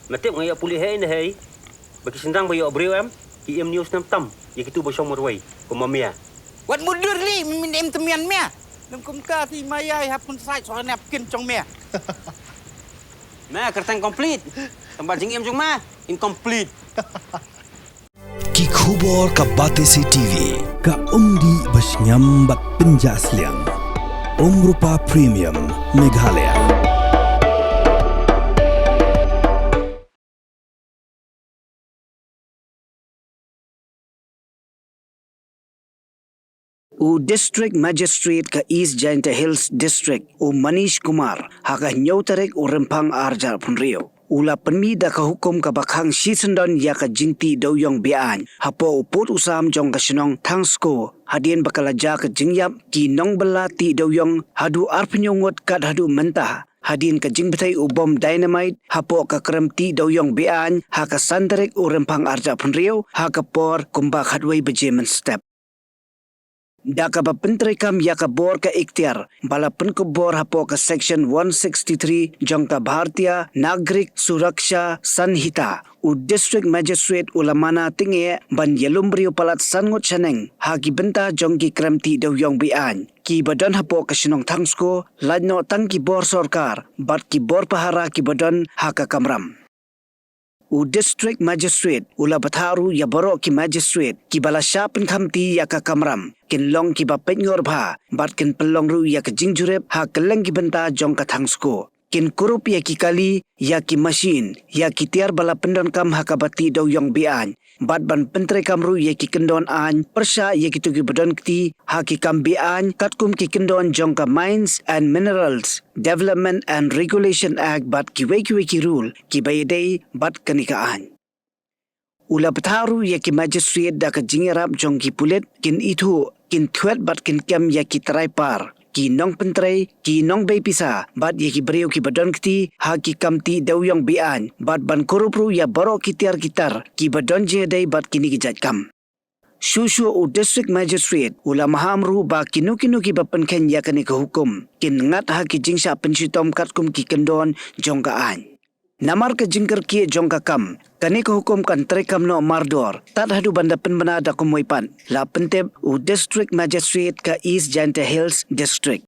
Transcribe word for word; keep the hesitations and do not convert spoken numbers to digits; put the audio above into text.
Me tip nga ïoh pule hei ne hei. Ba ki shynrang ba ïoh briew em, ki im news nam tam ïa kitu ba shong marwei kum ma mia. Wat mudur li, min im temian mia. Nang kumta ti ma ïai hap kun sait soal nap kin chong mia. Me kyrteng complete. Tang ba jingim jong me incomplete. Ki khubor ka Batesi T V. Ka umdih ba shngiam bad pynjah sliang. Umrupa Premium Meghalaya. U District Magistrate ka East Jaintia Hills District, u Manish Kumar, ha ka hynñiew tarik u Rymphang arhajar arphew hynriew, u la pynmih da ka hukum kaba khang shisyndon ïa ka jingtih dewïong be-aiñ hapoh u pud u sam jong ka shnong Thangsko, hadien ba ka la jia ka jingïap ki nongbylla tih dewïong haduh arphew hynñiew ngut kat haduh mynta, hadien ka jingbthei u bom dynamite hapoh ka krem tih dewïong be-aiñ ha ka san tarik u Rymphang arhajar arphew hynriew ha ka por kumba khatwei baje mynstep. Da kaba pyntreikam ïa ka bor ka iktiar ba la pynkup bor hapoh ka Section one sixty-three jong ka Bharatiya Nagarik Suraksha Sanhita, u District Magistrate u la mana tyngeh ban ïalum briew palat san ngut shaneng ha ki bynta jong ki krem tih dewïong be-aiñ kiba don hapoh ka shnong Thangsko, lait noh tang ki bor sorkar bad ki bor pahara kiba don ha ka kamram. U District Magistrate u la bthah ruh ïa baroh ki magistrate kiba la shah pynkhamti ïa ka kamram kin long kiba peit ngor bha bad kin pynlong ruh ïa ka jingjurip ha kylleng ki bynta jong ka Thangsko. Kin kurup ïa ki kali, ïa ki machine, ïa ki tiar ba la pyndonkam ha kaba tih dewïong be-aiñ bad ban pyntreikam ruh ïa ki kyndon aiñ pyrshah ïa kitu kiba don kti ha ki kam be-aiñ katkum ki kyndon jong ka Mines and Minerals Development and Regulation Act bad kiwei kiwei ki rule kiba ïadei bad kane ka aiñ. U la bthah ruh ïa ki magistrate da ka jingïarap jong ki pulit kin ithuh, kin thwet bad kin kem ïa ki trai par, ki nongpyntrei, ki nongbei pisa bad ïa ki briew kiba don kti ha ki kam tih dewïong be-aiñ bad ban kurup ruh ïa baroh ki tiar ki tar kiba don jingïadei bad kine ki jait kam. Shuh shuh u District Magistrate u la maham ruh ba kino kino kiba pynkheiñ ïa kane ka hukum kin ngat ha ki jingshah pynshitom katkum ki kyndon jong ka aiñ. Namar ka jingkyrkieh jong ka kam, kane ka hukum kan treikam noh mardor tad haduh ban da pynbna da kumwei pat, la pyntip u District Magistrate ka East Jaintia Hills District.